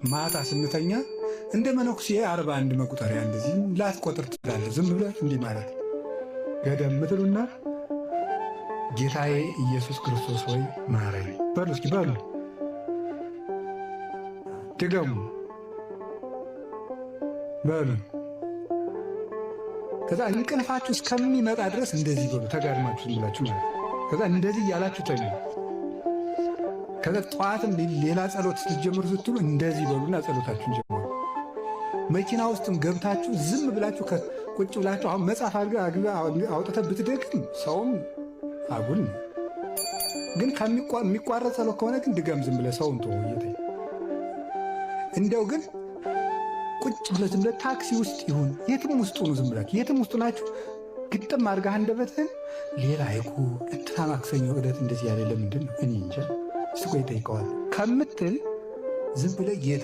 ማታ ስንተኛ እንደ መነኩሴ 41 መቁጠሪያ እንደዚህ ላትቆጥር ትችላለህ። ዝም ብለህ እንዲህ ማለት ገደም ምትሉና ጌታዬ ኢየሱስ ክርስቶስ ሆይ ማረኝ በሉ። እስኪ በሉ፣ ድገሙ፣ በሉ። ከዛ እንቅልፋችሁ እስከሚመጣ ድረስ እንደዚህ በሉ፣ ተጋድማችሁ ዝም ብላችሁ ማለት። ከዛ እንደዚህ እያላችሁ ተኙ። ከዛ ጠዋትም ሌላ ጸሎት ስትጀምሩ ስትሉ እንደዚህ በሉና ጸሎታችሁን ጀምሩ። መኪና ውስጥም ገብታችሁ ዝም ብላችሁ ቁጭ ብላችሁ አሁን መጽሐፍ አውጥተህ ብትደግም ሰውም አጉል ነው። ግን የሚቋረጥ ጸሎት ከሆነ ግን ድገም፣ ዝም ብለህ ሰውን ተወው። እንደው ግን ቁጭ ብለህ ዝም ብለህ ታክሲ ውስጥ ይሁን የትም ውስጥ ሁኑ፣ ዝም ብላችሁ የትም ውስጥ ናችሁ ግጥም አድርገህ አንደበትህን ሌላ አይኩ እንትና ማክሰኞ ዕለት እንደዚህ ያለ ለምንድን ነው እኔ እንጃ እስቲ ቆይ እጠይቀዋለሁ ከምትል ዝም ብለህ ጌታ